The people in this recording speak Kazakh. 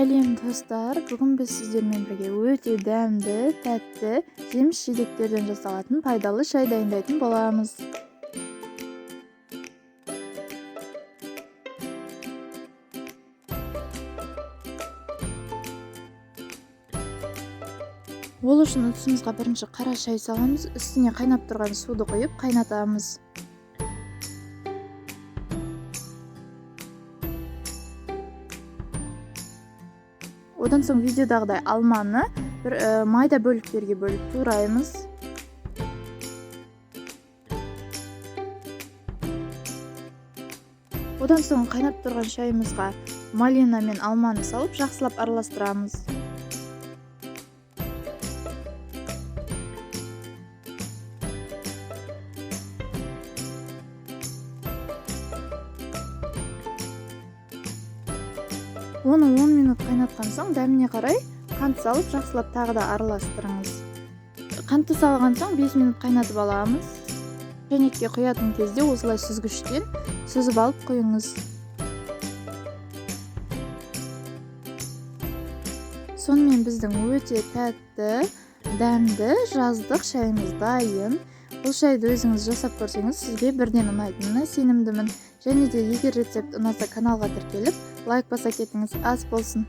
Сәлем, достар! Бүгін біз сіздермен бірге өте дәмді, тәтті жеміс-жидектерден жасалатын пайдалы шай дайындайтын боламыз. Ол үшін ыдысымызға бірінші қара шай саламыз, үстіне қайнап тұрған суды құйып қайнатамыз. Одан соң видеодағыдай алманы бір майда бөліктерге бөліп тураймыз. Одан соң қайнап тұрған шайымызға малина мен алманы салып жақсылап араластырамыз. Оны 10 минут қайнатқан соң дәміне қарай қант салып жақсылап тағы да араластырыңыз. Қантты салған соң 5 минут қайнатып аламыз. Шәйнекке құятын кезде осылай сүзгіштен сүзіп алып құйыңыз. Сонымен біздің өте тәтті, дәмді жаздық шайымыз дайын. Бұл шайды өзіңіз жасап көрсеңіз, сізге бірден ұнайтынына сенімдімін. Және де егер рецепт ұнаса, каналға тіркеліп, лайк баса кетіңіз. Ас болсын.